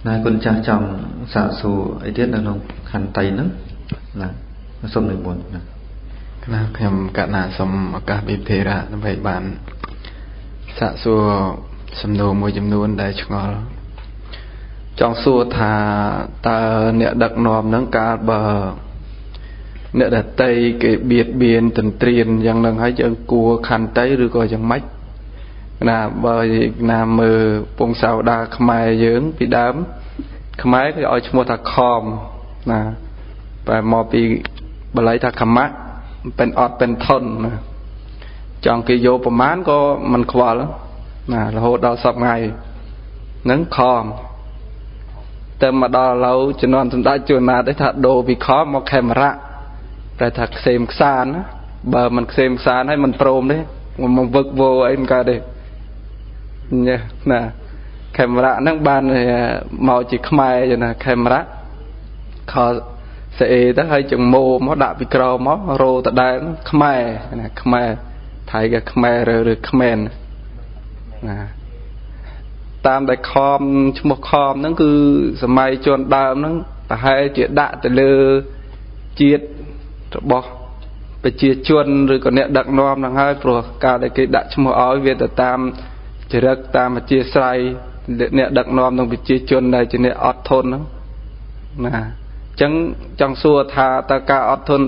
ណាគុណចាស់ចង់សាកសួរអីទៀតនៅក្នុងខន្តីហ្នឹងណាសូមនិមន្តណា គណៈខ្ញុំកណាសូមឱកាសពីធេរៈដើម្បីបានសាកសួរសំណួរមួយចំនួនដែលឆ្ងល់ចង់សួរថាតើអ្នកដឹកនាំហ្នឹងកាលបើអ្នកដតីគេបៀតបៀនទន្ទ្រានយ៉ាងហ្នឹងហើយយើងគួរខន្តីឬក៏យ៉ាងម៉េចណាបើណាមើលពងសាវតាខ្មែរយើងពីដើមខ្មែរគេឲ្យឈ្មោះថាខមណាបែរមកពីបល័យថាខមៈเป็นអត់เป็นធនណាចង់គេយកប្រមាណក៏មិនខ្វល់ណារហូតដល់សប្ថ្ងៃហ្នឹងខមតែមកដល់ឥឡូវជំនាន់សម្ដេចជួនណាទេថាដូរពីខមមកខេមរៈប្រែថាខ្សេមខ្សានណាបើមិនខ្សេមខ្សានហើយមិនព្រមទេមកវឹកវោអីមិនកើតទេណាខេមរៈហ្នឹងបានមកជាខ្មែរណាខេមរៈខសេអេទៅហើយចងម៉ូមកដាក់ពីក្រមមករោតដែលខ្មែរណាខ្មែរថៃក៏ខ្មែរឬខ្មែរណាតាមដែលខមឈ្មោះខមហ្នឹងគឺសម័យជនដើមហ្នឹងប្រហែលជាដាក់ទៅលើជាតិរបស់ប្រជាជនឬក៏អ្នកដឹកនាំហ្នឹងហើយព្រោះការដែលគេដាក់ឈ្មោះឲ្យវាទៅតាមចរិតតាមអធិស្រ័យអ្នកដឹកនាំនិងប្រជាជនដែលជាអ្នកអត់ធន់ហ្នឹងណាអញ្ចឹងចង់សួរថាតើការអត់ធន់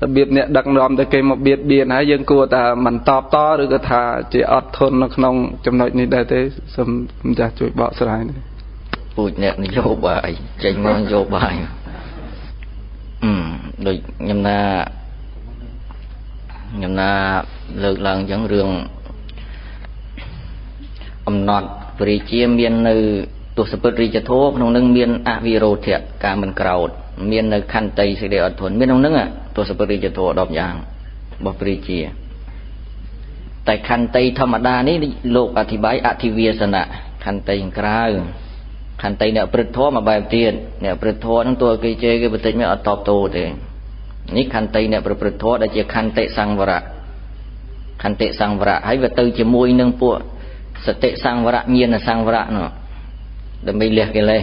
របៀបអ្នកដឹកនាំទៅគេមកបៀតបៀនហើយយើងគួរតែមិនតបតឬក៏ថាជាអត់ធន់នៅក្នុងចំណុចនេះដែរទេសូមម្ចាស់ជួយបកស្រាយនេះពូជអ្នកនយោបាយចេញមកនយោបាយដូចខ្ញុំណាលើកឡើងអញ្ចឹងរឿងអំណត់ព្រះរាជាមាននៅទសពិតរាជធម៌ក្នុងនឹងមានអវិរោធៈការមិនក្រោធមាននៅខន្តីសេចក្តីអត់ធន់មានក្នុងនឹងទសពិតរាជធម៌10យ៉ាងរបស់ព្រះរាជាតែខន្តីធម្មតានេះលោកអធិប្បាយអធិវាសនៈខន្តីក្រៅខន្តីអ្នកព្រឹត្តធម៌មួយបែបទៀតអ្នកព្រឹត្តធម៌ហ្នឹងទោះគេជេរគេបន្តិចមិនអត់តបតោទេនេះខន្តីអ្នកប្រព្រឹត្តធម៌ដែលជាខន្តិសង្វរៈខន្តិសង្វរៈហើយវាទៅជាមួយនឹងពួកសតិសង្វរៈញាណសង្វរៈនោះដើម្បីលះកិលេស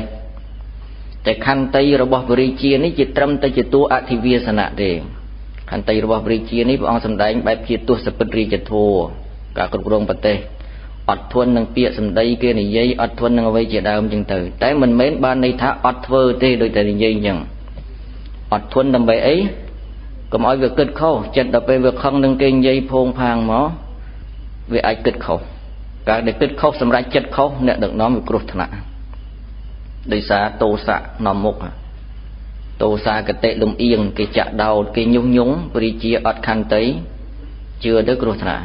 តែខន្តីរបស់ព្រះរាជានេះជាត្រឹមតែជាតួអធិវាសនៈទេខន្តីរបស់ព្រះរាជានេះព្រះអង្គសម្ដែងបែបជាទសពិតរាជធម៌ការគ្រប់គ្រងប្រទេសអត់ធន់នឹងពាក្យសម្ដីគេនិយាយអត់ធន់នឹងអ្វីជាដើមចឹងទៅតែមិនមែនបានន័យថាអត់ធ្វើទេដូចតែនិយាយអញ្ចឹងអត់ធន់ដើម្បីអីកុំឲ្យវាគិតខុសចិត្តដល់ពេលវាខឹងនឹងគេនិយាយភងផាងមកវាអាចគិតខុសការដែលគិតខុសសម្រាប់ចិត្តខុសអ្នកដឹកនាំវាគ្រោះថ្នាក់ដោយសារទោសៈនាំមុខទោសាគតិលំអៀងគេចាក់ដោតគេញុះញង់ព្រះរាជាអត់ខន្តីជឿទៅគ្រោះថ្នាក់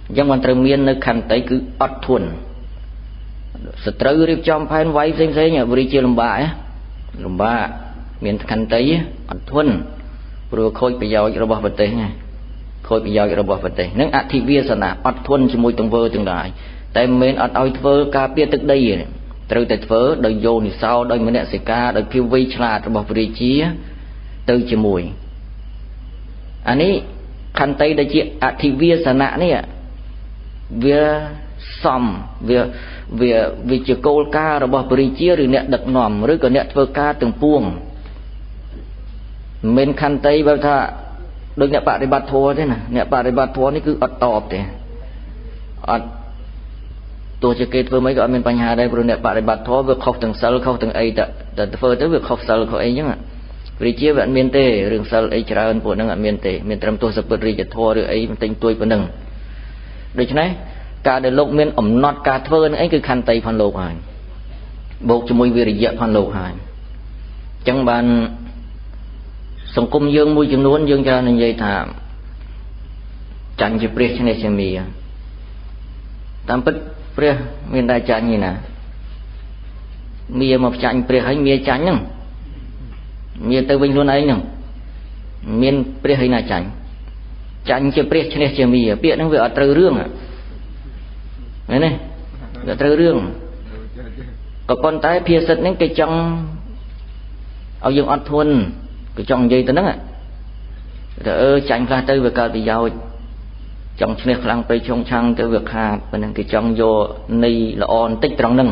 អញ្ចឹងมันត្រូវមាននៅខន្តីគឺអត់ធន់សត្រូវរៀបចំផែនវាយផ្សេងផ្សេងព្រះរាជាលំបាកលំបាកមានខន្តីអត់ធន់ព្រោះខូចប្រយោជន៍របស់ប្រទេសណាខូចប្រយោជន៍របស់ប្រទេសនឹងអធិវាសនាអត់ធន់ជាមួយទង្វើទាំងឡាយតែមិនមែនអត់ឲ្យធ្វើការពារទឹកដីទេត្រូវតែធ្វើដោយយោនិសោដោយមនសិការដោយភាពវៃឆ្លាតរបស់ព្រះរាជាទៅជាមួយអានេះខន្តីដែលជាអធិវាសនៈនេះវាសំវាវាវាជាគោលការណ៍របស់ព្រះរាជាឬអ្នកដឹកនាំឬក៏អ្នកធ្វើការទាំងពួងមិនមែនខន្តីបើថាដូចអ្នកបដិបត្តិធម៌ទេណាអ្នកបដិបត្តិធម៌នេះគឺអត់តបទេអត់ទោះជាគេធ្វើមិនក៏អត់មានបញ្ហាដែរព្រោះអ្នកបដិបត្តិធម៌វាខុសទាំងសិលខុសទាំងអីតែធ្វើទៅវាខុសសិលខុសអីចឹងព្រះរាជាវាអត់មានទេរឿងសិលអីច្រើនពួកហ្នឹងអត់មានទេមានត្រឹមទោសពិតរាជធម៌ឬអីបន្តិចតួចប៉ុណ្ណឹងដូច្នេះការដែលលោកមានអំណត់ការធ្វើនឹងអីគឺខន្តីផងលោកហើយបូកជាមួយវិរិយៈផងលោកហើយអញ្ចឹងបានសង្គមយើងមួយចំនួនយើងច្រើននិយាយថាចាញ់ជាព្រះឈ្នះជាមាតាមពិតព្រះមានតែចាញ់នេះណាមាមកចាញ់ព្រះហើយមាចាញ់ហ្នឹងមាទៅវិញខ្លួនឯងហ្នឹងមានព្រះហើយណាចាញ់ចាញ់ជាព្រះឈ្នះជាមាពាក្យហ្នឹងវាអត់ត្រូវរឿងមែនទេវាត្រូវរឿងក៏ប៉ុន្តែភាសិតហ្នឹងគេចង់ឲ្យយើងអត់ធន់គេចង់និយាយទៅហ្នឹងតែចាញ់ខ្លះទៅវាកើតប្រយោជន៍ចង់ឈ្នះខ្លាំងពេកឆុងឆាំងទៅវាខាតប៉ុណ្ណឹងគេចង់យកនៃល្អបន្តិចត្រង់ហ្នឹង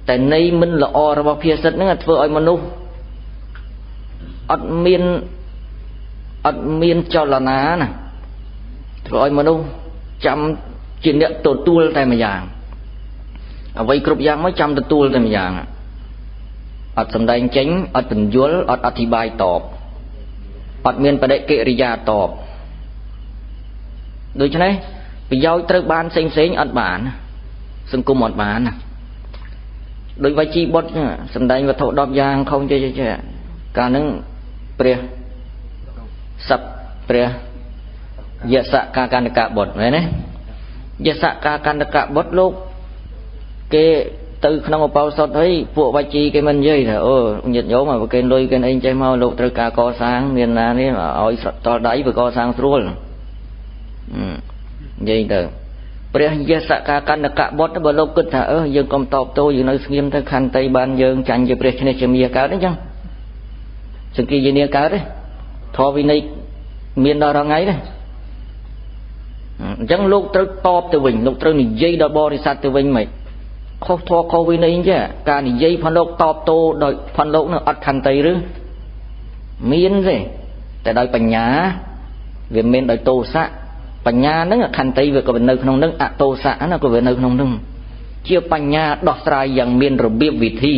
តែន័យមិនល្អរបស់ភាសិតហ្នឹងធ្វើឲ្យមនុស្សអត់មានចលនាណាធ្វើឲ្យមនុស្សចាំជាអ្នកទទួលតែម្យ៉ាងអ្វីគ្រប់យ៉ាងមកចាំទទួលតែម្យ៉ាងអត់សំដែងចេញអត់ពន្យល់អត់អធិប្បាយតបអត់មានបដិកិរិយាតបដូច្នេះប្រយោជន៍ត្រូវបានផ្សេងផ្សេងអត់បានសង្គមអត់បានណាដោយវជីបុត្រសំដែងវត្ថុ10យ៉ាងខុសចេះចេះកាលហ្នឹងព្រះសัพព្រះយសកាកណ្ដកបុត្រមែនទេយសកាកណ្ដកបុត្រលោកគេទៅក្នុងឧបោសថហើយពួកវជីគេមិននិយាយថាអូញាតិញោមគេលុយគេអីចេះមកលោកត្រូវការកសាងមានណានេះឲ្យតល់ដៃវាកសាងស្រួលនិយាយទៅព្រះយសកាកណ្ដកបុត្របើលោកគិតថាយើងកុំតបតោយើងនៅស្ងៀមទៅខន្តីបានយើងចាញ់ជាព្រះឈ្នះជាមាកើតអញ្ចឹងសង្គយានាកើតទេធម៌វិន័យមានដល់រាល់ថ្ងៃទេអញ្ចឹងលោកត្រូវតបទៅវិញលោកត្រូវនិយាយដល់បរិស័ទទៅវិញមិនខុសធម៌ខុសវិន័យអញ្ចឹងការនិយាយផងលោកតបតោដោយផងលោកនឹងអត់ខន្តីឬមានទេតែដោយបញ្ញាវាមិនដោយទោសៈបញ្ញាហ្នឹងខន្តីវាក៏នៅក្នុងហ្នឹងអទោសៈហ្នឹងក៏វានៅក្នុងហ្នឹងជាបញ្ញាដោះស្រាយយ៉ាងមានរបៀបវិធី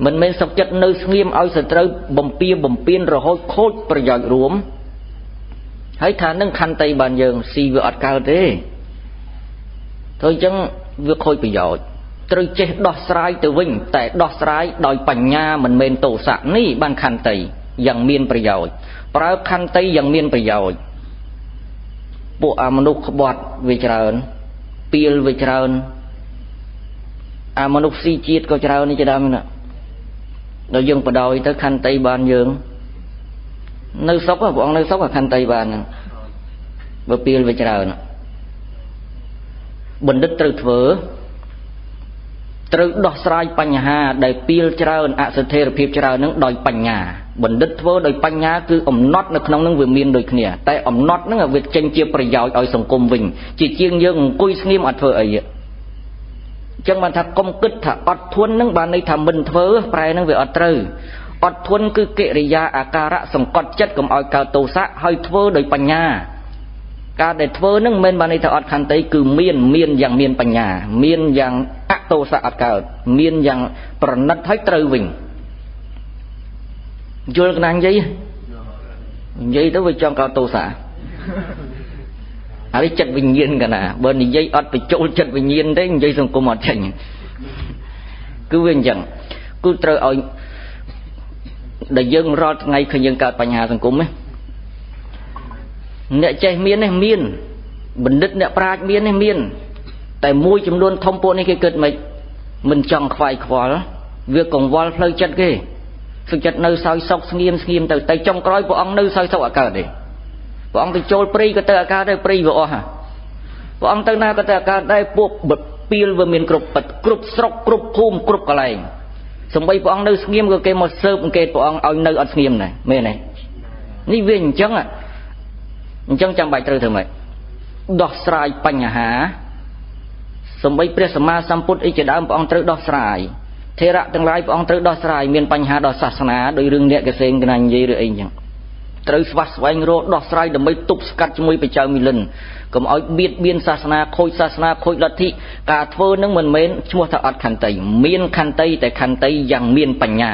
មិនមែនសុខចិត្តនៅស្ងៀមឲ្យសត្រូវបំពៀបំពៀនរហូតខូចប្រយោជន៍រួមហើយថានឹងខន្តីបានយើងស៊ីវាអត់កើតទេទៅអញ្ចឹងវាខូចប្រយោជន៍ត្រូវចេះដោះស្រាយទៅវិញតែដោះស្រាយដោយបញ្ញាមិនមែនទោសៈនេះបានខន្តីយ៉ាងមានប្រយោជន៍ប្រើខន្តីយ៉ាងមានប្រយោជន៍ពួកអាមនុស្សក្បត់វាច្រើនពៀលវាច្រើនអាមនុស្សស៊ីជាតិក៏ច្រើននេះជាដើមណាដល់យើងបដ ாய் ទៅខន្តីបានយើងនៅសុខព្រះអង្គនៅសុខខន្តីបានហ្នឹងបើពៀលវាច្រើនបណ្ឌិតត្រូវធ្វើត្រូវដោះស្រាយបញ្ហាដែលពៀលច្រើនអស្ថិរភាពច្រើននឹងដោយបញ្ញាបណ្ឌិតធ្វើដោយបញ្ញាគឺអំណត់នៅក្នុងនឹងវាមានដូចគ្នាតែអំណត់នឹងវាចេញជាប្រយោជន៍ឲ្យសង្គមវិញជាជាងយើងអង្គុយស្ងៀមអត់ធ្វើអីអញ្ចឹងបានថាកុំគិតថាអត់ធន់នឹងបានន័យថាមិនធ្វើប្រែនឹងវាអត់ត្រូវអត់ធន់គឺកិរិយាអាការៈសង្កត់ចិត្តកុំឲ្យកើតទោសៈហើយធ្វើដោយបញ្ញាការដែលធ្វើនឹងមិនបានន័យថាអត់ខន្តីគឺមានយ៉ាងមានបញ្ញាមានយ៉ាងអទោសៈអត់កើតមានយ៉ាងប្រណិតហើយត្រូវវិញយល់កណានិយាយនិយាយទៅវាចង់កើតទោសៈហើយចិត្តវិញ្ញាណកណាបើនិយាយអត់បញ្ចូលចិត្តវិញ្ញាណទេនិយាយសង្គមអត់ចេញគឺវាអញ្ចឹងគឺត្រូវឲ្យដែលយើងរាល់ថ្ងៃឃើញយើងកើតបញ្ហាសង្គមណាអ្នកចេះមាននេះមានបណ្ឌិតអ្នកប្រាជ្ញមាននេះមានតែមួយចំនួនធំពួកនេះគេគិតមិនចង់ខ្វាយខ្វល់វាកង្វល់ផ្លូវចិត្តគេសុខចិត្តនៅសោយសុខស្ងៀមស្ងៀមទៅតែចុងក្រោយព្រះអង្គនៅសោយសុខអត់កើតទេព្រះអង្គទៅចូលព្រៃក៏ទៅអត់កើតដែរព្រៃវាអស់ព្រះអង្គទៅណាក៏ទៅអត់កើតដែរពួកពៀលវាមានគ្រប់គ្រប់ស្រុកគ្រប់ភូមិគ្រប់កន្លែងសំបីព្រះអង្គនៅស្ងៀមក៏គេមកស៊ើបអង្កេតព្រះអង្គឲ្យនៅអត់ស្ងៀមដែរមែនទេនេះវាអញ្ចឹងអញ្ចឹងចាំបាច់ត្រូវធ្វើម៉េចដោះស្រាយបញ្ហាសំបីព្រះសម្មាសម្ពុទ្ធអីជាដើមព្រះអង្គត្រូវដោះស្រាយថេរៈទាំងឡាយព្រះអង្គត្រូវដោះស្រាយមានបញ្ហាដល់សាសនាដោយរឿងអ្នកកសេងកណានិយាយឬអីអញ្ចឹងត្រូវស្វះស្វែងរកដោះស្រាយដើម្បីទប់ស្កាត់ជាមួយបច្ចៅមីលិនកុំឲ្យបៀតបៀនសាសនាខូចសាសនាខូចលទ្ធិការធ្វើនឹងមិនមែនឈ្មោះថាអត់ខន្តីមានខន្តីតែខន្តីយ៉ាងមានបញ្ញា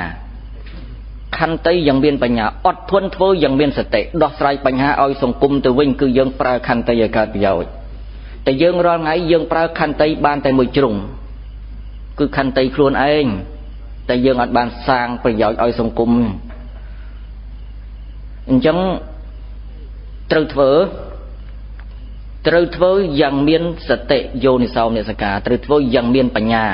ខន្តីយ៉ាងមានបញ្ញាអត់ធន់ធ្វើយ៉ាងមានសតិដោះស្រាយបញ្ហាឲ្យសង្គមទៅវិញគឺយើងប្រើខន្តីឲ្យកើតប្រយោជន៍តែយើងរាល់ថ្ងៃយើងប្រើខន្តីបានតែមួយជ្រុងគឺខន្តីខ្លួនឯងតែយើងអត់បានសាងប្រយោជន៍ឲ្យសង្គមអញ្ចឹងត្រូវធ្វើយ៉ាងមានសតិយោនិសោមនសិការត្រូវធ្វើយ៉ាងមានបញ្ញា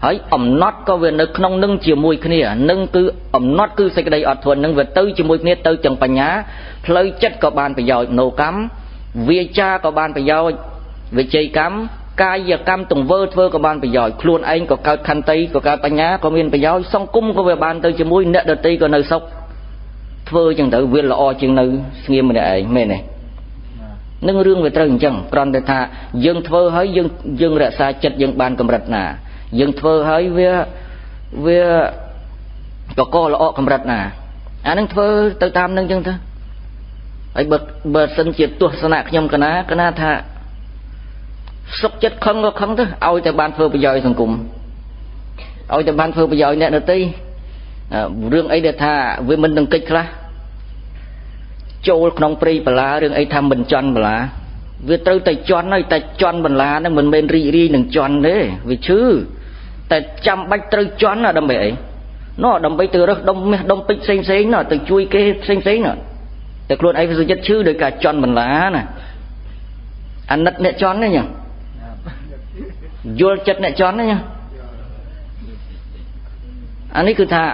ហើយអំណត់ក៏វានៅក្នុងនឹងជាមួយគ្នានឹងគឺអំណត់គឺសេចក្តីអត់ធន់នឹងវាទៅជាមួយគ្នាទៅទាំងបញ្ញាផ្លូវចិត្តក៏បានប្រយោជន៍មនោកម្មវាចាក៏បានប្រយោជន៍វិជ័យកម្មកាយកម្មទង្វើធ្វើក៏បានប្រយោជន៍ខ្លួនឯងក៏កើតខន្តីក៏កើតបញ្ញាក៏មានប្រយោជន៍សង្គមក៏វាបានទៅជាមួយអ្នកដទៃក៏នៅសុខធ្វើចឹងទៅវាល្អជាងនៅស្ងៀមម្នាក់ឯងមែនទេនឹងរឿងវាត្រូវអញ្ចឹងគ្រាន់តែថាយើងធ្វើហើយយើងរក្សាចិត្តយើងបានកម្រិតណា យើងធ្វើហើយវាវាកកល្អកម្រិតណាអានឹងធ្វើទៅតាមនឹងចឹងទៅហើយបើសិនជាទស្សនៈខ្ញុំកណាកណាថាសុខចិត្តខឹងក៏ខឹងទៅឲ្យតែបានធ្វើប្រយោជន៍សង្គមឲ្យតែបានធ្វើប្រយោជន៍អ្នកដទៃរឿងអីដែលថាវាមិននឹងកិច្ចខ្លះចូលក្នុងព្រៃបន្លារឿងអីថាមិនជន់បន្លាវាត្រូវតែជន់ហើយតែជន់បន្លាហ្នឹងមិនមែនរីករាយនឹងជន់ទេវាឈឺតែចាំបាច់ត្រូវជន់ណាដើម្បីអីណោះដើម្បីទៅរើសដុំមាសដុំពេជ្រផ្សេងផ្សេងណោះទៅជួយគេផ្សេងផ្សេងណោះតែខ្លួនឯងវាសុចិត្តឈឺដោយការជន់បន្លាណាអាណិតអ្នកជន់ទេញ៉ឹងយល់ចិត្តអ្នកជន់ទេញ៉ឹងអានេះគឺថា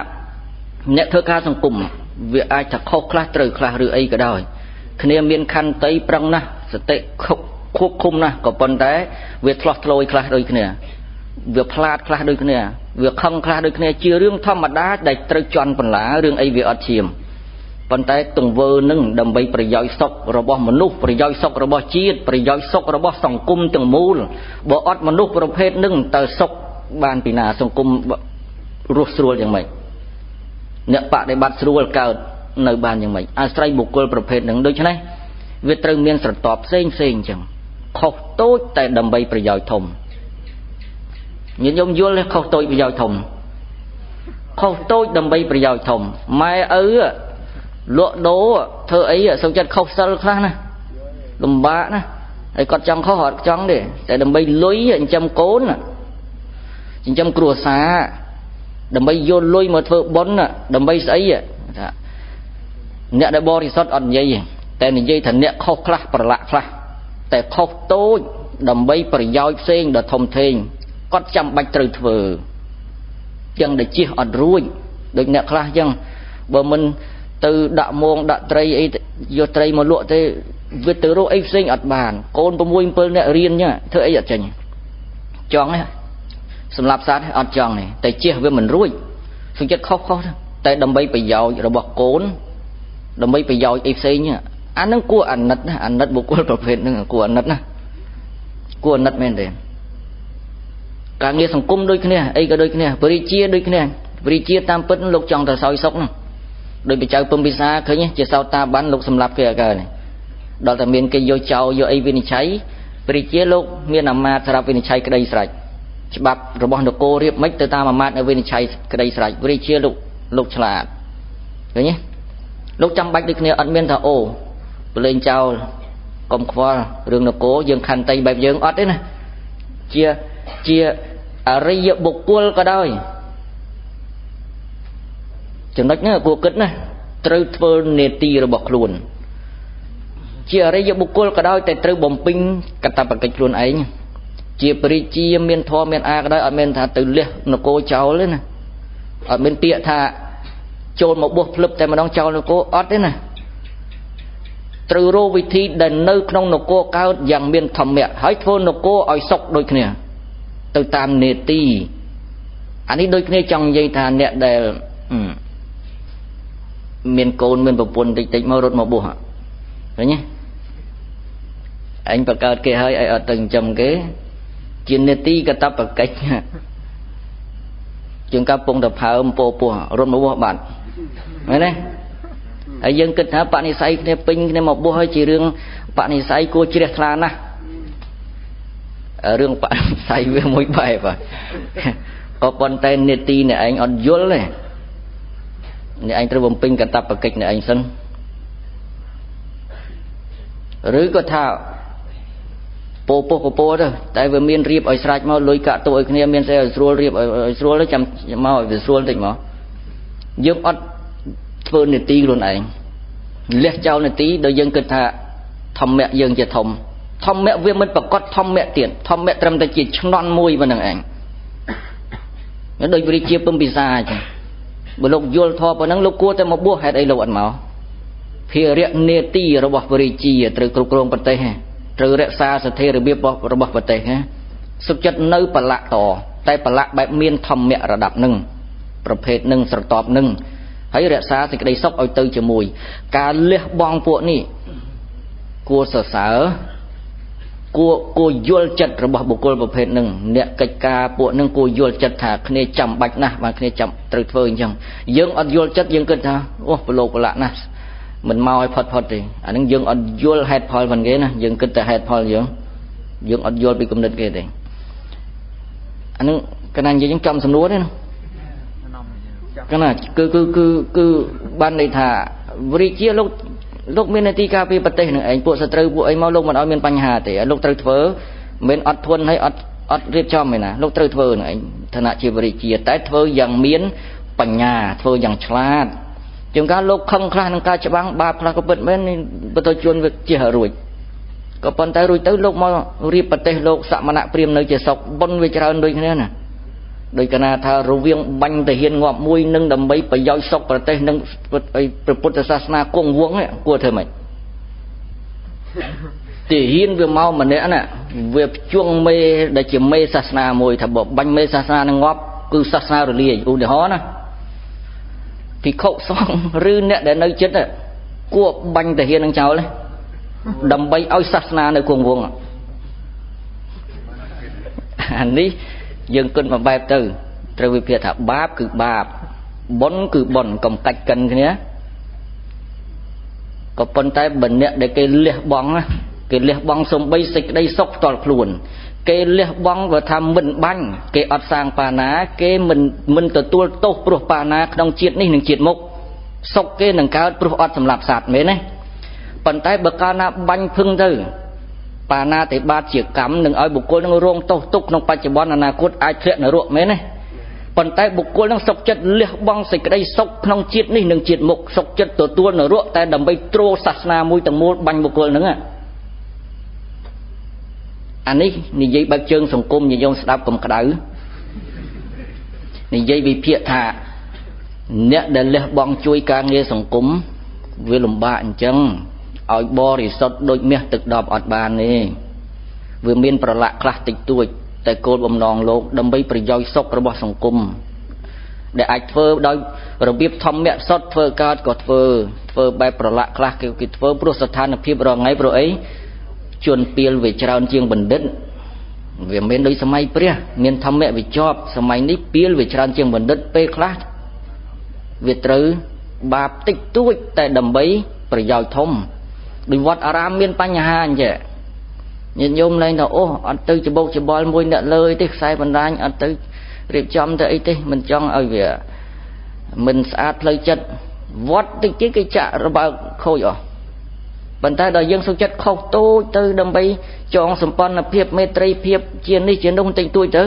អ្នកធ្វើការសង្គមវាអាចថាខុសខ្លះត្រូវខ្លះឬអីក៏ដោយគ្នាមានខន្តីប្រឹងណាស់សតិควบคุมណាស់ក៏ប៉ុន្តែវាឆ្លោះឆ្លយខ្លះដូចគ្នាវាផ្លាតខ្លះដូចគ្នាវាខឹងខ្លះដូចគ្នាជារឿងធម្មតាដែលត្រូវជន់បន្លារឿងអីវាអត់ឈាមប៉ុន្តែទង្វើនឹងដើម្បីប្រយោជន៍សុខរបស់មនុស្សប្រយោជន៍សុខរបស់ជាតិប្រយោជន៍សុខរបស់សង្គមទាំងមូលបើអត់មនុស្សប្រភេទនឹងតើសុខបានពីណាសង្គមរស់ស្រួលយ៉ាងម៉េចអ្នកបដិបត្តិស្រួលកើតនៅបានយ៉ាងម៉េចអាស្រ័យបុគ្គលប្រភេទនឹងដូច្នេះវាត្រូវមានស្រទាប់ផ្សេងផ្សេងអញ្ចឹងខុសតូចតែដើម្បីប្រយោជន៍ធំញាតិញោមយល់ទេខុសតូចប្រយោជន៍ធំខុសតូចដើម្បីប្រយោជន៍ធំម៉ែឪលក់ដូរធ្វើអីសុខចិត្តខុសសិលខ្លះណាលំបាកណាហើយគាត់ចង់ខុសអត់ចង់ទេតែដើម្បីលុយចិញ្ចឹមកូនចិញ្ចឹមគ្រួសារដើម្បីយកលុយមកធ្វើបុណ្យដើម្បីស្អីថាអ្នកដែលបរិសុទ្ធអត់និយាយតែនិយាយថាអ្នកខុសខ្លះប្រឡាក់ខ្លះតែខុសតូចដើម្បីប្រយោជន៍ផ្សេងដ៏ធំធេងគាត់ចាំបាច់ត្រូវធ្វើចឹងដែលជិះអត់រួចដូចអ្នកខ្លះចឹងបើមិនទៅដាក់មងដាក់ត្រីអីយកត្រីមកលក់ទេវាទៅរកអីផ្សេងអត់បានកូន6 7នាក់រៀនចឹងធ្វើអីអត់ចេញចង់ទេសម្រាប់សត្វអត់ចង់ទេតែជិះវាមិនរួចសុខចិត្តខុសខុសតែដើម្បីប្រយោជន៍របស់កូនដើម្បីប្រយោជន៍អីផ្សេងអានឹងគួរអាណិតណាអាណិតបុគ្គលប្រភេទហ្នឹងគួរអាណិតណាគួរអាណិតមែនទេការងារសង្គមដូចគ្នាអីក៏ដូចគ្នាពរិជាដូចគ្នាពរិជាតាមពិតលោកចង់តែសោយសុខហ្នឹងដោយបច្ចៅពំពិសាឃើញជាសោតាបានលោកសម្លាប់គេអកើនេះដល់តែមានគេយកចោលយកអីវិនិច្ឆ័យពរិជាលោកមានអាមាត្យសម្រាប់វិនិច្ឆ័យក្តីស្រេចច្បាប់របស់នគររៀបមិនទៅតាមអាមាត្យនៅវិនិច្ឆ័យក្តីស្រេចពរិជាលោកឆ្លាតឃើញទេលោកចាំបាច់ដូចគ្នាអត់មានថាអូប្រឡែងចោលកុំខ្វល់រឿងនគរយើងខន្តីបែបយើងអត់ទេណាជាអរិយបុគ្គលក៏ដោយចំណុចនេះគួរគិតណាត្រូវធ្វើនេតិរបស់ខ្លួនជាអរិយបុគ្គលក៏ដោយតែត្រូវបំពេញកតបកិច្ចខ្លួនឯងជាពរិជាមានធម៌មានអាក៏ដោយអត់មានថាទៅលះនគរចោលទេណាអត់មានពាក្យថាចូលមកបោះភ្លឹបតែម្ដងចោលនគរអត់ទេណាត្រូវរកវិធីដែលនៅក្នុងនគរកើតយ៉ាងមានធម្មៈហើយធ្វើនគរឲ្យសុខដូចគ្នាទៅតាមនេតិអានេះដូចគ្នាចង់និយាយថាអ្នកដែលមានកូនមានប្រពន្ធតិចតិចមករត់មកបោះឃើញទេអញបង្កើតគេហើយឲ្យអត់ទៅចិញ្ចឹមគេជានេតិកតបកិច្ចជាងកាពងតផើមពោពោះរត់មកបោះបាត់មែនទេហើយយើងគិតថាបនិស័យគ្នាពេញគ្នាមកបោះហើយជារឿងបនិស័យគួរជ្រះថ្លាណាស់រឿងបនិស័យវាមួយបែបក៏ប៉ុន្តែនេតិអ្នកឯងអត់យល់ទេអ្នកឯងត្រូវបំពេញកតបកិច្ចអ្នកឯងសិនឬក៏ថាពោពោះពពោទៅតែវាមានរៀបឲ្យស្រេចមកលុយកាក់ទូឲ្យគ្នាមានស្អីឲ្យស្រួលរៀបឲ្យស្រួលទៅចាំមកឲ្យវាស្រួលតិចមកយើងអត់ធ្វើនេតិខ្លួនឯងលះចោលនេតិដោយយើងគិតថាធម្មៈយើងជាធំធម្មៈវាមិនប្រកបធម្មៈទៀតធម្មៈត្រឹមតែជាឆ្នន់មួយប៉ុណ្្នឹងឯងដូចវិជាពំពិសាអញ្ចឹងបើលោកយល់ធម៌ប៉ុណ្ណឹងលោកគួរតែមកបួសហេតុអីលោកអត់មកភារៈនេតិរបស់វិជាត្រូវគ្រប់គ្រងប្រទេសត្រូវរក្សាស្ថិរភាពរបស់ប្រទេសសុខចិត្តនៅប្រឡាក់តតែប្រឡាក់បែបមានធម្មៈរដាប់នឹងប្រភេទនឹងស្រតបនឹងហើយរក្សាសេចក្តីសុខឲ្យទៅជាមួយការលះបង់ពួកនេះគួរសរសើរ គួរយល់ចិត្តរបស់បុគ្គលប្រភេទហ្នឹងអ្នកកិច្ចការពួកហ្នឹងគួរយល់ចិត្តថាគ្នាចាំបាច់ណាស់បានគ្នាចាំត្រូវធ្វើអញ្ចឹងយើងអត់យល់ចិត្តយើងគិតថាអូប្រឡូកប្រឡាក់ណាស់មិនមកឲ្យផុតផុតទេអាហ្នឹងយើងអត់យល់ហេតុផលផងគេណាយើងគិតតែហេតុផលយើងយើងអត់យល់ពីគំនិតគេទេអាហ្នឹងកណានិយាយចំសំណួរទេណាកណាគឺគឺគឺគឺបានន័យថាវិរិជាលោកមាននាទីការពារប្រទេសនឹងឯងពួកសត្រូវពួកអីមកលោកមិនឲ្យមានបញ្ហាទេលោកត្រូវធ្វើមិនអត់ធន់ហើយអត់រៀបចំឯណាលោកត្រូវធ្វើនឹងឯងឋានៈជាវិរិជាតែធ្វើយ៉ាងមានបញ្ញាធ្វើយ៉ាងឆ្លាតជាងការលោកខឹងខ្លះនឹងការច្បាំងបាបខ្លះក៏ពិតមែនបន្ទជនវាជះរួចក៏ប៉ុន្តែរួចទៅលោកមករៀបប្រទេសលោកសមណៈព្រាហ្មណ៍នៅជាសុខបុណ្យវាច្រើនដូចគ្នាណាដោយកណាថារវាងបាញ់ទាហានងាប់មួយនឹងដើម្បីប្រយោជន៍សុខប្រទេសនិងព្រះពុទ្ធសាសនាគង់វង្សគួរធ្វើម៉េចទាហានវាមកម្នាក់ណាវាភ្ជួងមេដែលជាមេសាសនាមួយថាបើបាញ់មេសាសនានឹងងាប់គឺសាសនារលាយឧទាហរណ៍ណាភិក្ខុសង្ឃឬអ្នកដែលនៅចិត្តគួរបាញ់ទាហាននឹងចោលដើម្បីឲ្យសាសនានៅគង់វង្សអានេះយើងគិតមួយបែបទៅត្រូវវិភាគថាបាបគឺបាបបុណ្យគឺបុណ្យកុំកាច់កិនគ្នាក៏ប៉ុន្តែបើអ្នកដែលគេលះបង់គេលះបង់សំបីសេចក្តីសុខផ្ទាល់ខ្លួនគេលះបង់បើថាមិនបាញ់គេអត់សាងបាណាគេមិនទទួលទោសព្រោះបាណាក្នុងជាតិនេះនិងជាតិមុខសុខគេនឹងកើតព្រោះអត់សម្លាប់សត្វមែនទេប៉ុន្តែបើកាលណាបាញ់ភឹងទៅបាណាតិបាតជាកម្មនឹងឲ្យបុគ្គលនឹងរងទោសទុកក្នុងបច្ចុប្បន្នអនាគតអាចធ្លាក់នរកមែនទេប៉ុន្តែបុគ្គលនឹងសុខចិត្តលះបង់សេចក្តីសុខក្នុងជាតិនេះនិងជាតិមុខសុខចិត្តទទួលនរកតែដើម្បីទ្រសាសនាមួយទាំងមូលបាញ់បុគ្គលនឹងអានេះនិយាយបែបជើងសង្គមញោមស្ដាប់កុំក្តៅនិយាយវិភាគថាអ្នកដែលលះបង់ជួយការងារសង្គមវាលំបាកអញ្ចឹងឲ្យបរិសុទ្ធដូចមាសទឹកដប់អត់បានទេវាមានប្រឡាក់ខ្លះតិចតួចតែគោលបំណងលោកដើម្បីប្រយោជន៍សុខរបស់សង្គមដែលអាចធ្វើដោយរបៀបធម្មៈសុទ្ធធ្វើកើតក៏ធ្វើបែបប្រឡាក់ខ្លះគេធ្វើព្រោះស្ថានភាពរងថ្ងៃព្រោះអីជនពៀលវាច្រើនជាងបណ្ឌិតវាមិនដូចសម័យព្រះមានធម្មៈវាជាប់សម័យនេះពៀលវាច្រើនជាងបណ្ឌិតពេលខ្លះវាត្រូវបាបតិចតួចតែដើម្បីប្រយោជន៍ធំដូចវត្តអារាមមានបញ្ហាអញ្ចឹងញាតិញោមលែងថាអូអត់ទៅច្បោកច្បល់មួយអ្នកលើទេខ្សែបណ្ដាញអត់ទៅរៀបចំទៅអីទេមិនចង់ឲ្យវាមិនស្អាតផ្លូវចិត្តវត្តតិចទៀតគេចាក់របើកខូចអស់ប៉ុន្តែដល់យើងសុខចិត្តខុសតូចទៅដើម្បីចងសម្ព័ន្ធភាពមេត្រីភាពជានេះជានោះតិចតួចទៅ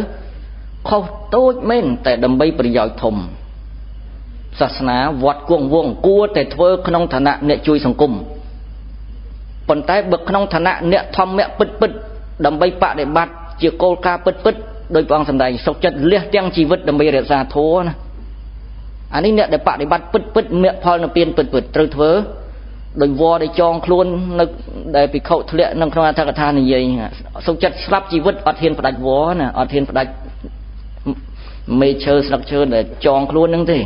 ខុសតូចមែនតែដើម្បីប្រយោជន៍ធំសាសនាវត្តគង់វង្សគួរតែធ្វើក្នុងឋានៈអ្នកជួយសង្គមប៉ុន្តែបើក្នុងឋានៈអ្នកធម្មៈពិតពិតដើម្បីបដិបត្តិជាគោលការណ៍ពិតពិតដោយព្រះអង្គសម្ដែងសុខចិត្តលះទាំងជីវិតដើម្បីរក្សាធម៌ណាអានេះអ្នកដែលបដិបត្តិពិតពិតមគ្គផលនិព្វានពិតពិតត្រូវធ្វើដោយវដែលចងខ្លួននៅដែលភិក្ខុធ្លាក់នៅក្នុងអត្ថកថានិយាយសុខចិត្តស្លាប់ជីវិតអត់ហ៊ានផ្ដាច់វណាអត់ហ៊ានផ្ដាច់មេឈើស្លឹកឈើដែលចងខ្លួនហ្នឹងទេ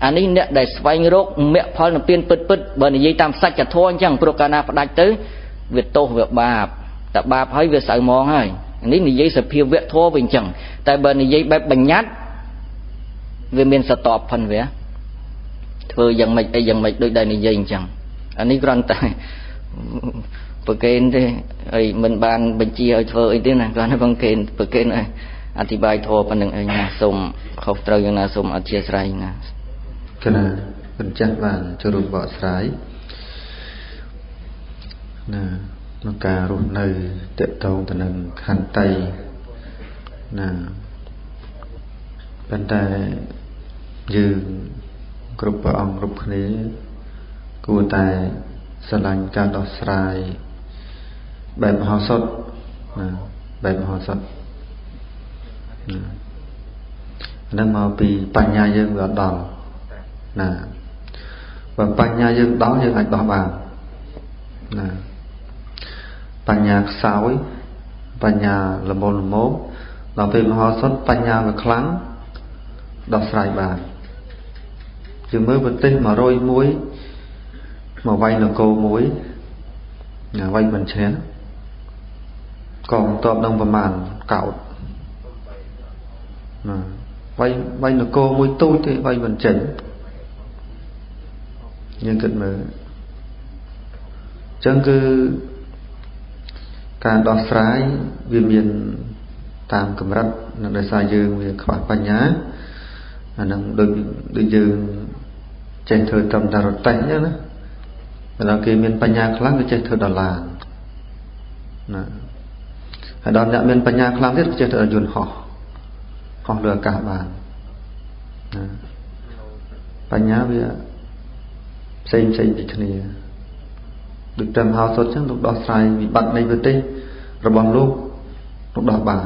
អានេះអ្នកដែលស្វែងរកមគ្គផលនិព្វានពិតពិតបើនិយាយតាមសច្ចធម៌អញ្ចឹងព្រោះកាលណាផ្ដាច់ទៅវាទោសវាបាបតែបាបហើយវាសៅមងហើយនេះនិយាយសភាវៈធម៌វិញអញ្ចឹងតែបើនិយាយបែបបញ្ញត្តិវាមានសតបផិនវាធ្វើយ៉ាងម៉េចអីយ៉ាងម៉េចដូចដែលនិយាយអញ្ចឹងអានេះគ្រាន់តែប្រកេនទេអីមិនបានបញ្ជាឲ្យធ្វើអីទេណាគ្រាន់តែបង្កេនប្រកេនឲ្យអធិប្បាយធម៌ប៉ុណ្្នឹងឯងណាសូមខុសត្រូវយ៉ាងណាសូមអធិស្ឋានណាគណៈបញ្ចាស់បានចូលរួមបកស្រាយណាក្នុងការរស់នៅតកតងទៅនឹងខន្តីណាប៉ុន្តែយើងគ្រប់ព្រះអង្គគ្រប់គ្នាគួរតែស្រឡាញ់ការដោះស្រាយបែបមហោសថណាបែបមហោសថណាហ្នឹងមកពីបញ្ញាយើងវាអត់ដល់ណាបើបញ្ញាយើងដល់យើងអាចដោះបានណាបញ្ញាខ្សោយបញ្ញាល្មមល្មមដល់ពេលមហោសថបញ្ញាវាខ្លាំងដោះស្រាយបានយើងមើលប្រទេស101មកវាយនគរមួយណាវាយមិនឈ្នះ កងទ័ពនឹងប្រមាណកោតណាវាយនគរមួយទូចទេវាយមិនចេញយើងគិតមើលចឹងគឺការដោះស្រាយវាមានតាមកម្រិតនៅដោយសារយើងវាខ្វះបញ្ញាអានឹងដូចយើងចេះធ្វើត្រឹមតែរទេះចឹងណាដល់គេមានបញ្ញាខ្លាំងគេចេះធ្វើដុល្លារណាហើយដល់អ្នកមានបញ្ញាខ្លាំងទៀតគេចេះធ្វើយន្តហោះហោះលើអាកាសបានណាបញ្ញាវាផ្សេងផ្សេងពីគ្នាដូចព្រះមហោសថចឹងលោកដោះស្រាយវិបត្តិនៃប្រទេសរបស់លោកលោកដោះបាន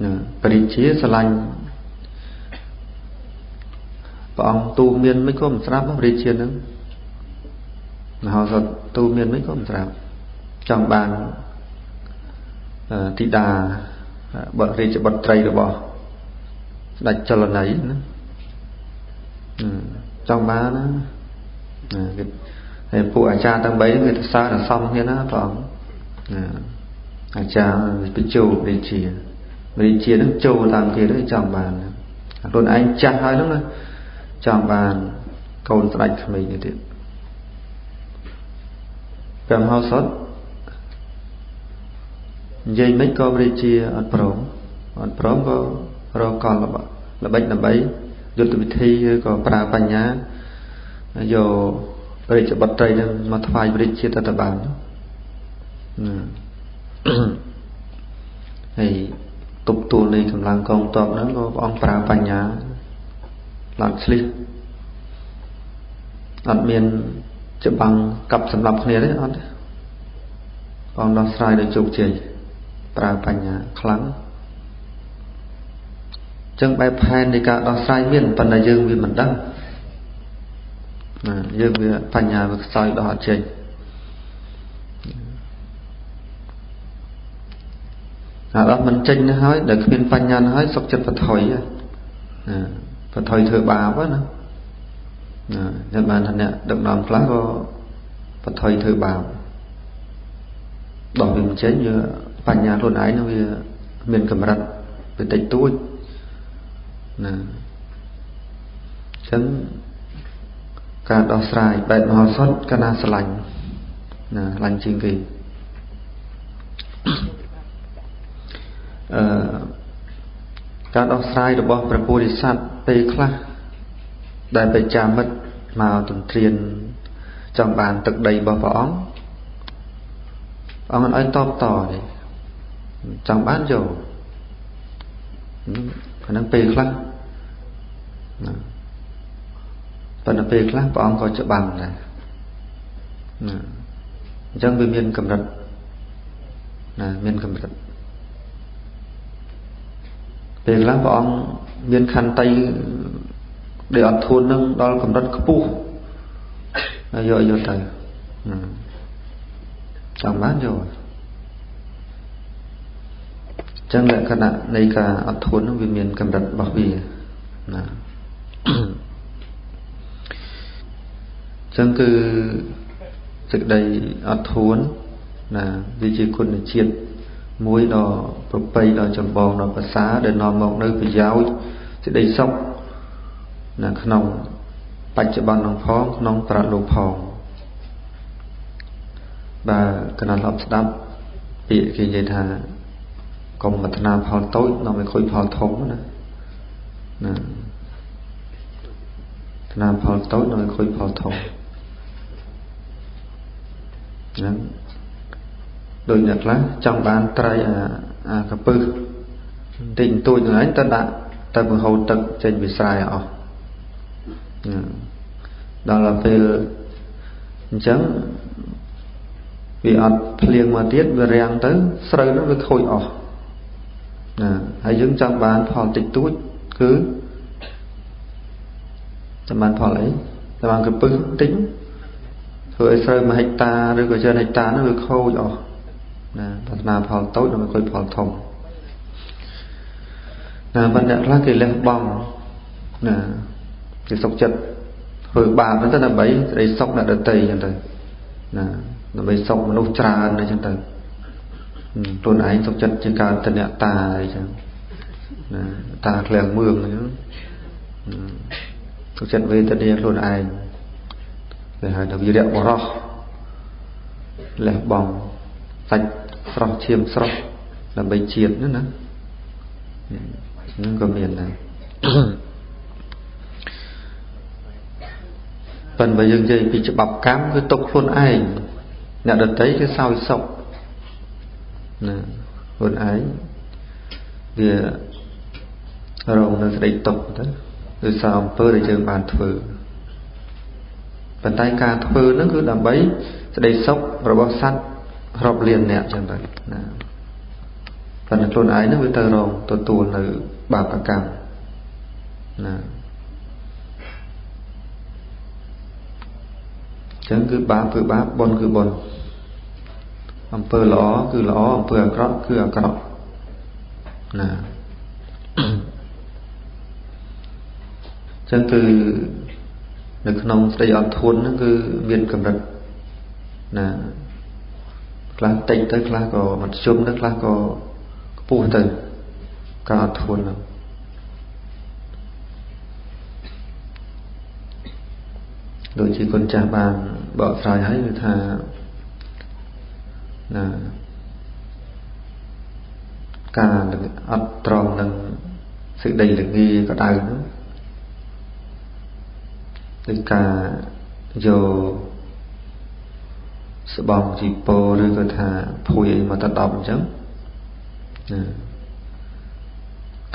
ណាព្រះរាជាស្រឡាញ់ព្រះអង្គទូមានមិនក៏មិនស្រាប់ព្រះរាជានឹងមហោសថទូមានមិនក៏មិនស្រាប់ចង់បានធីតាបុត្ររាជបុត្រីរបស់ស្ដេចចលន័យណាចង់បានណាគេហើយពួកអាចារ្យទាំង3គេទៅសើរសំគ្នាណាព្រះអង្គអាចារ្យបញ្ចូលរាជារាជានឹងចូលតាមគេទៅចង់បានខ្លួនឯងចាស់ហើយហ្នឹងណាចង់បានកូនស្ដេចក្មេងនេះទៀតព្រះមហោសថនិយាយមិនក៏រាជាអត់ព្រមអត់ព្រមក៏រកកលល្បិចដើម្បីយុទ្ធវិធីឬក៏ប្រើបញ្ញាយករាជបុត្រីនឹងមកថ្វាយព្រះរាជាទៅបានណាហើយទប់ទួលនៃកម្លាំងកងទ័ពហ្នឹងក៏ព្រះអង្គប្រើបញ្ញាឡើងឆ្លៀសអត់មានច្បាំងកាប់សម្លាប់គ្នាទេអត់ទេព្រះអង្គដោះស្រាយដោយជោគជ័យប្រើបញ្ញាខ្លាំងចឹងបែបផែននៃការដោះស្រាយមានប៉ុន្តែយើងវាមិនដឹងណាយើងវាបញ្ញាវាខ្សោយដោះអត់ចេញអាដោះមិនចេញទៅហើយដែលគ្មានបញ្ញាទៅហើយសុខចិត្តបថុយណាបថុយធ្វើបាបណាណាចាំបានថាអ្នកដឹកនាំខ្លះក៏បថុយធ្វើបាបដោះវាមិនចេញវាបញ្ញាខ្លួនឯងនឹងវាមានកម្រិតវាតិចតួចណាចឹងការដោះស្រាយបែបមហោសថកណាស្រឡាញ់ណាស្រឡាញ់ជាងគេការដោះស្រាយរបស់ព្រះពោធិសត្វពេលខ្លះដែលបច្ចាមិត្តមកទន្ទ្រានចង់បានទឹកដីរបស់ព្រះអង្គអង្គមិនឲ្យតបតទេចង់បានយកអាហ្នឹងពេលខ្លះណាប៉ុន្តែពេលខ្លះព្រះអង្គក៏ច្បាំងដែរណាអញ្ចឹងវាមានកម្រិតណាមានកម្រិតពេលខ្លះព្រះអង្គមានខន្តីដែលអត់ធួននឹងដល់កម្រិតខ្ពស់យកទៅចង់បានយកចឹងលក្ខណៈនៃការអត់ធន់នឹងវាមានកម្រិតរបស់វាណាចឹងគឺសេចក្តីអត់ធន់ណាវាជាគុណជាតិមួយដ៏ប្រពៃដ៏ចម្បងដ៏ប្រសើរដែលនាំមកនៅប្រយោជន៍សេចក្តីសុខនៅក្នុងបច្ចុប្បន្ននឹងផងក្នុងប្រលោកផងបាទកណ្ដាលស្ដាប់ពាក្យគេនិយាយថាកុំប្រាថ្នាផលតូចនាំឲ្យខូចផលធំណាណាប្រាថ្នាផលតូចនាំឲ្យខូចផលធំហ្នឹងដូចអ្នកខ្លះចង់បានត្រីអាកពឹសបន្តិចបន្តួចហ្នឹងឯងទៅដាក់ទៅបង្ហូរទឹកចេញពីស្រែអស់ដល់ពេលអញ្ចឹងវាអត់ភ្លៀងមកទៀតវារាំងទៅស្រូវនោះវាខូចអស់ណាហើយយើងចង់បានផលតិចតួចគឺចង់បានផលអីចង់បានកពឹសតិចធ្វើឲ្យស្រូវ1ហិកតាឬក៏ច្រើនហិកតានោះវាខូចអស់ណាប្រាថ្នាផលតូចដើម្បីខូចផលធំណាបណ្ឌិតខ្លះគេលះបង់ណាគេសុខចិត្តធ្វើបាបហ្នឹងទៅដើម្បីស្ដីសុខអ្នកដទៃអញ្ចឹងទៅណាដើម្បីសុខមនុស្សច្រើនអញ្ចឹងទៅ ខ្លួនឯងសុខចិត្តជាកើតតអ្នកតាអីចឹងណាតាក្លៀងមឿងអញ្ចឹងសុខចិត្តវេទនាខ្លួនឯងគេហៅថាវីរៈបរោះលះបង់សាច់ស្រស់ឈាមស្រស់ដើម្បីជាតិហ្នឹងណាហ្នឹងក៏មានដែរប៉ុន្តែបើយើងនិយាយពីច្បាប់កម្មគឺទុកខ្លួនឯងអ្នកដទៃគឺសោយសុខណាខ្លួនឯងវារងនៅសេចក្តីទុក្ខទៅដោយសារអំពើដែលយើងបានធ្វើប៉ុន្តែការធ្វើហ្នឹងគឺដើម្បីសេចក្តីសុខរបស់សត្វរាប់លានអ្នកចឹងទៅណាប៉ុន្តែខ្លួនឯងហ្នឹងវាទៅរងទទួលនៅបាបកម្មណាចឹងគឺបាបគឺបាបបុណ្យគឺបុណ្យអំពើល្អគឺល្អអំពើអាក្រក់គឺអាក្រក់ណាចឹងគឺនៅក្នុងស្ដីអត់ធន់ហ្នឹងគឺមានកម្រិតណាខ្លះតិចទៅខ្លះក៏មធ្យមទៅខ្លះក៏ខ្ពស់ទៅការអត់ធន់ហ្នឹងដូចជាគុណចាស់បានបកស្រាយហើយគឺថាណាការអត់ត្រង់នឹងសេចក្តីល្ងាក៏ដៅហ្នឹងដូចការយកស្បង់ជីពោឬក៏ថាភួយអីមកតដប់អញ្ចឹងណា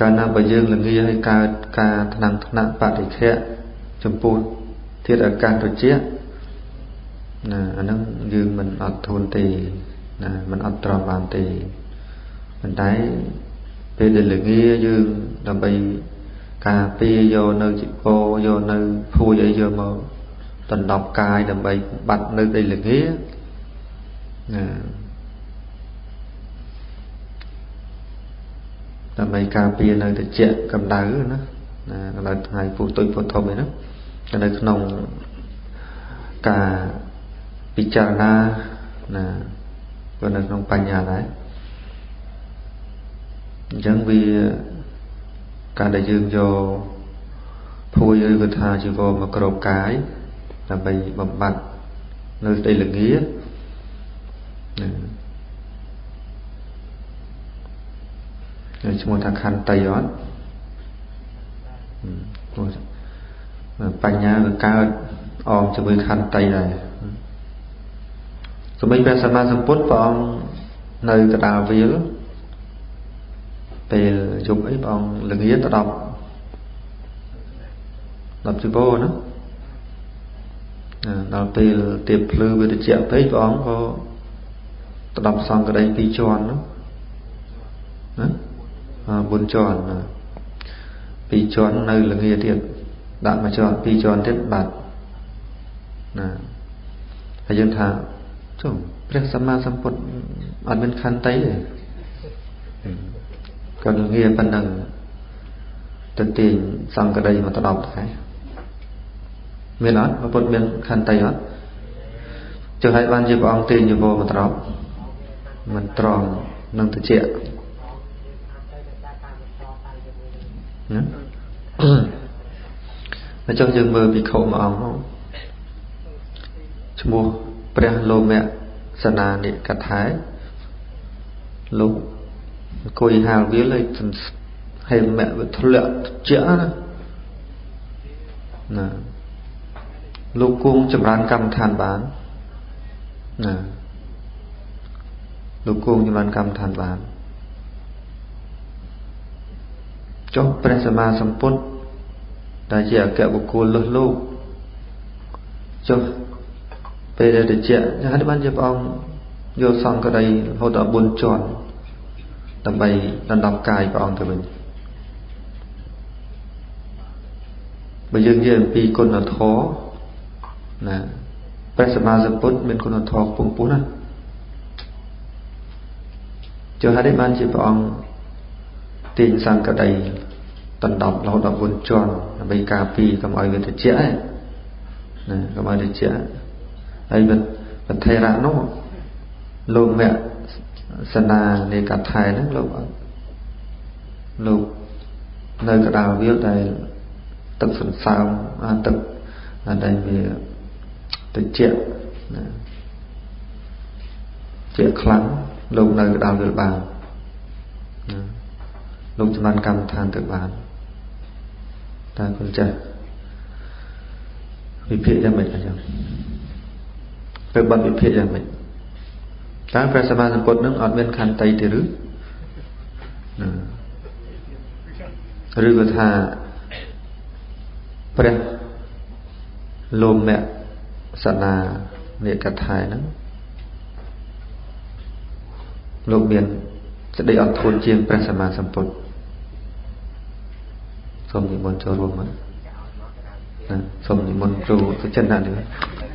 កាលណាបើយើងល្ងាឲ្យកើតការថ្នាំងថ្នាក់បដិខៈចំពោះធាតុអាកាសត្រជាក់ណាអាហ្នឹងយើងមិនអត់ធន់ទេណាមិនអត់ទ្រាំបានទេប៉ុន្តែពេលដែលល្ងាយើងដើម្បីការពារយកនៅជីពោយកនៅភួយអីយកមកដណ្ដប់កាយដើម្បីបាត់នៅដីល្ងាណាដើម្បីការពារនៅត្រជាក់កម្ដៅណាណាកម្ដៅថ្ងៃពុះទុយពុះធំអីហ្នឹងនៅក្នុងការពិចារណាណាក៏នៅក្នុងបញ្ញាដែរអញ្ចឹងវាការដែលយើងយកភួយឬក៏ថាជីវរមកគ្របកាយដើម្បីបំបត្តិនៅស្ដីល្ងាណាឈ្មោះថាខន្តីអត់បញ្ញាវាកើតអមជាមួយខន្តីដែរសម្បីព្រះសម្មាសម្ពុទ្ធព្រះអង្គនៅកណ្ដាលវាលពេលយប់អីព្រះអង្គល្ងាទៅដល់10ជីវរណាដល់ពេលទៀបភ្លឺវាត្រជាក់ពេកព្រះអង្គក៏ទៅដល់សង្កដី2ជាន់ណា4ជាន់ណា2ជាន់នៅល្ងាទៀតដាក់មួយជាន់2ជាន់ទៀតបាត់ណាហើយយើងថាចុះព្រះសម្មាសម្ពុទ្ធអត់មានខន្តីទេក៏ល្ងាប៉ុណ្ណឹងទៅទាញសង្កដីមកទៅដល់ដែរមានអត់ព្រះពុទ្ធមានខន្តីអត់ចុះហើយបានជាព្រះអង្គទាញជីវរមកត្រប់មិនត្រង់នឹងត្រជាក់ណាហើយចុះយើងមើលភិក្ខុមួយអង្គមកឈ្មោះព្រះលោមៈសនានិកថាលោកអង្គុយហាលវាលហើយហេមៈវាធ្លាក់ត្រជាក់ណាណាលោកគង់ចម្រើនកម្មដ្ឋានបានណាលោកគង់ចម្រើនកម្មដ្ឋានបានចុះព្រះសម្មាសម្ពុទ្ធដែលជាអគ្គបុគ្គលលើសលោកចុះពេលដែលត្រជាក់ហើយបានជាព្រះអង្គយកសង្កដីរហូតដល់4ជាន់ដើម្បីដណ្ដប់កាយព្រះអង្គទៅវិញបើយើងនិយាយអំពីគុណធម៌ណាព្រះសម្មាសម្ពុទ្ធមានគុណធម៌ខ្ពង់ខ្ពស់ណាស់ចុះហើយបានជាព្រះអង្គទាញសង្កដីដណ្ដប់រហូតដល់4ជាន់ដើម្បីការពារកុំឲ្យវាត្រជាក់ណាកុំឲ្យត្រជាក់ហើយបថេរៈនោះលោកមៈ សនានៃកថៃហ្នឹង លោកអត់ លោកនៅកដាលវាលដែលទឹកសន្សើម ទឹកដែលវាតិចណាជាខ្លាំង លោកនៅកដាលវាលបានណា លោកចម្រើនកម្មដ្ឋានទៅបាន។ តើគុណចាស់វិភាគយ៉ាងម៉េចអញ្ចឹង ទៅបាត់វិភាគយ៉ាងម៉េច? តើព្រះសម្មាសម្ពុទ្ធនឹងអត់មានខន្តីទេឬណា ឬក៏ថាព្រះលោមៈសនានិកថាហ្នឹង លោកមានសេចក្តីអត់ធន់ជាងព្រះសម្មាសម្ពុទ្ធ? សូមនិមន្តចូលរួមមកណា សូមនិមន្តគ្រូសុចិនណានេះ។